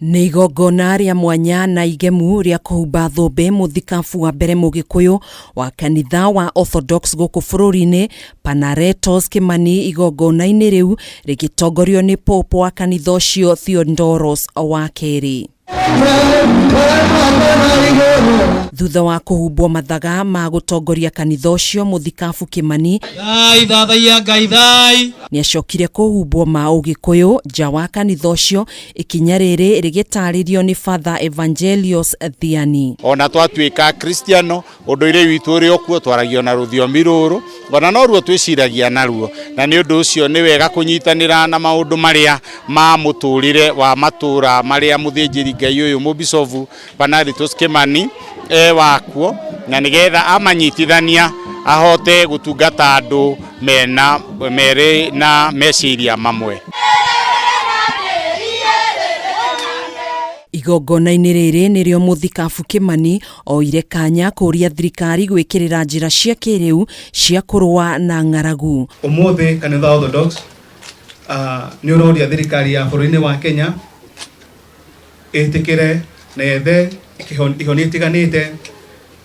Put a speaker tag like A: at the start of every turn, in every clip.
A: Nĩ igongona rĩa mwanya na igemu rĩa kũhumba thũmbĩ mũthikabu wa mbere mũgĩkũyũ wa kanitha wa Orthodox gũkũ bũrũri-inĩ Panaretos Kimani. Igongona-inĩ rĩu rĩgĩtongorio nĩ Pope wa kanitha ũcio Theodoros wa kerĩ. Thutha wa kũhumbwo mathaga ma gũtongoria kanitha ũcio, mũthikabu Kimani
B: Thai thathaiya Ngai thai.
A: Nĩacokire kũhumbwo ma ũgĩkũyũ nja wa kanitha ũcio, ikinya rĩrĩ rĩgĩtarĩrio nĩ Father Evangelios Thiani.
C: Ona twatuĩka Kristiano, ũndũire witũ ũrĩ okuo, twaragio na rũthiomi rũrũ, ona noruo twĩciragia naruo, na nĩ ũndũ ũcio nĩ wega kũnyitanĩra na maũndũ marĩa ma mũtũrĩre wa matũra marĩa mũthĩnjĩri Ngai ũyũ mũbicobu Panaritus Kimani e wakuo, na nĩgetha amanyitithania ahote gũtungata andũ mena merĩ na meciria mamwe.
A: Igongona-inĩ rĩrĩ nĩrĩo mũthikabu Kimani oire kanya kũria thirikari gwĩkĩrĩra njĩra cia kĩrĩu cia kũrũa na ng'aragu.
D: Ũmũthĩ kanitha Orthodox nĩ ũroria thirikari ya bũrũri-inĩ wa Kenya ĩtĩkĩre na yethe ihonia itiganĩte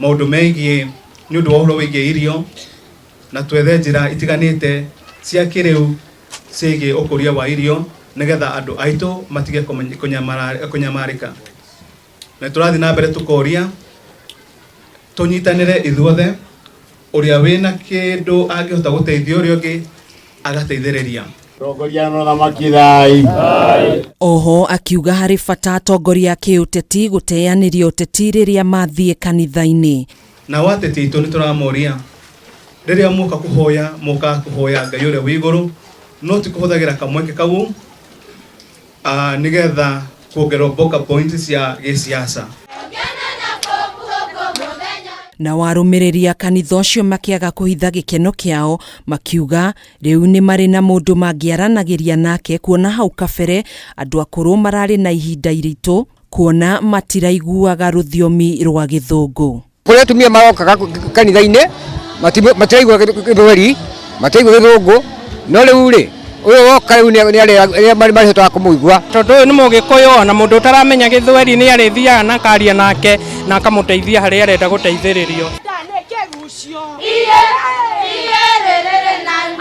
D: maũndũ megiĩ nĩ ũndũ wa ũhoro wĩgiĩ irio, na twethe njĩra itiganĩte cia kĩrĩu ciĩgiĩ ũkũria wa irio nĩgetha andũ aitũ matige kũnyamarĩka. Na tũrathiĩ na mbere tũkoria tũnyitanĩre ithuothe, ũrĩa wĩna kĩndũ angĩhota gũteithia ũrĩa ũngĩ agateithĩrĩria.
C: Tongoria na thamaki thai.
A: Oho akiuga harĩ bata atongoria a kĩũteti gũteanĩria ũteti rĩrĩa mathiĩ kanitha-inĩ.
D: Nao ateti aitũ nĩ tũramoria, rĩrĩa moka kũhoya, mokaga kũhoya Ngai ũrĩa wĩ igũrũ, no ti kũhũthagĩra kamweke kau nĩgetha kuongererwo mboka point cia gĩsiasa.
A: Na warũmĩrĩri a kanitha ũcio makĩaga kũhitha gĩkeno kĩao, makiuga rĩu nĩ marĩ na mũndũ mangĩaranagĩria nake, kuona hau kabere andũ akũrũ mararĩ na ihinda iritũ kuona matiraiguaga rũthiomi rwa gĩthũngũ.
E: Kũrĩa atumia marokaga kanitha-inĩ matiraigua gĩthweri, matiraigua gĩthũngũ, no rĩu rĩ ũyũ woka rĩu nĩ arĩa marĩhotaga kũmũigua.
F: Tondũ ũyũ nĩ mũgĩkũyũ, ona mũndũ ũtaramenya gĩthweri nĩ arĩthiaga na akaria nake na akamũteithia harĩa arenda gũteithĩrĩrio.